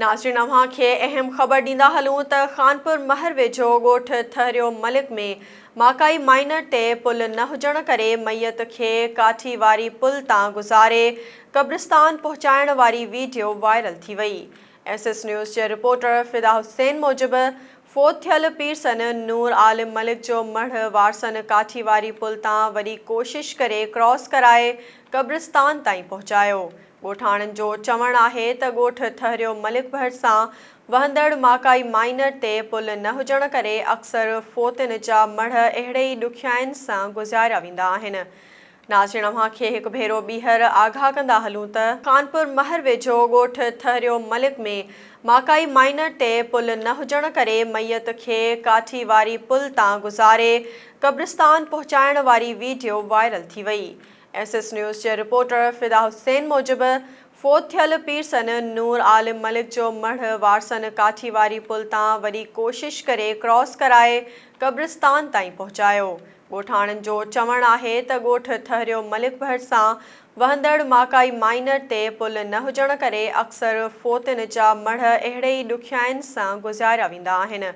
ناظرين اوهان کي اهم خبر ڏيندا هلون ته خانپور مهر ويجهو ڳوٺ ٿهريو ملڪ ۾ ماڪائي مائنر تي پل نه هجڻ ڪري ميت کي ڪاٺي واري پل تان گذاري قبرستان پهچائڻ واري ويڊيو وائرل ٿي وئي. ايس ايس نيوز جي رپورٽر فدا حسين موجب فوت ٿيل پيرسن نور عالم ملڪ جو مڙهه وارثن ڪاٺي واري پل تان وڏي ڪوشش ڪري ڪراس ڪرائي قبرستان تائين پهچايو. ڳوٺاڻن جو چوڻ آهي ته ڳوٺ ٿهريو ملڪ ڀرسان وهندڙ ماڪائي مائنر تي پل نه هجڻ ڪري اڪثر فوتين جا مڙهه اهڙي ئي ڏکيائين سان گذاريا ويندا آهن. ناظرين اوهان کي هڪ ڀيرو ٻيهر آگاهه ڪندا هلون ته خانپور مهر ويجهو ڳوٺ ٿهريو ملڪ ۾ ماڪائي مائنر تي پل نه هجڻ ڪري ميت کي ڪاٺي واري پل تان گذاري قبرستان پهچائڻ واري ويڊيو وائرل ٿي وئي. ايس ايس نيوز جي رپورٽر فدا حسين موجب فوت ٿيل پيرسن نور عالم ملڪ جو مڙهه وارثن ڪاٺي واري پل تان وڏي ڪوشش ڪري ڪراس ڪرائي قبرستان تائين پهچايو. ڳوٺاڻن جو چوڻ آهي ته ڳوٺ ٿهريو ملڪ ڀرسان وهندڙ ماڪائي مائنر تي پل نه هجڻ ڪري اڪثر فوتين جا مڙهه اهڙي ئي ڏکيائين سان گذاريا ويندا آهن.